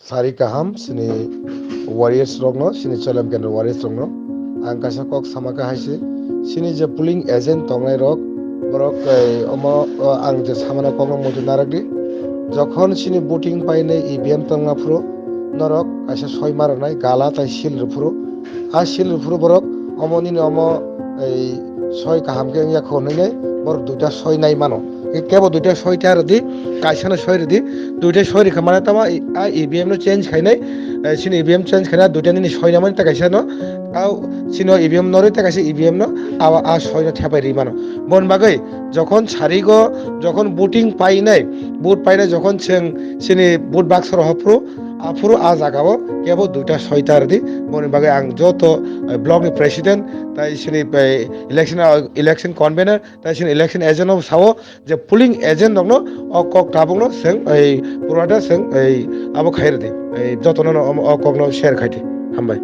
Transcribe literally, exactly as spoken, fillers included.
Sari kaham chini warriors rokno, chini Cholem Kendra warriors rokno. Ang kaisa kok sama kha hai se, chini je polling agent tongnai rok, borok, eh, omo, o, ang je samano kokno muitu narak di. Jokhon chini voting painai E V M tongna phuru norok kaisa soi ma rwnai gala tai seal rw phuru. A seal rw phuru borok omo nini omo ei soi kaham khe wngya kho hwnwi borok duita soi nai mano. Ke-, kebo duita soi ta rwdi, kaisano soi rwdi, duita soi rwkha mane tamo a E V M no change khainai, eh, chini E V M change khaina duita nini soi namani ta kaisano, a chino E V M norwi ta kaisa E V M no a, a soi no thepai rwi mano. Bon bagwi jokhon sarigo, jokhon voting painai, vote painai jokhon chwng chini vote box ro hophru, aphuru a jagao kebo duita soi ta rwdi. Boni bagwi ang joto, eh, block ni president, tai chini, eh, election, election convener, tai chini election agent no sao je polling agent rokno o kok tabukno chwng, ei, purada chwng, ei, abo khai rwdi. Ei, jotono no o, o kokno share khai di. Hambai.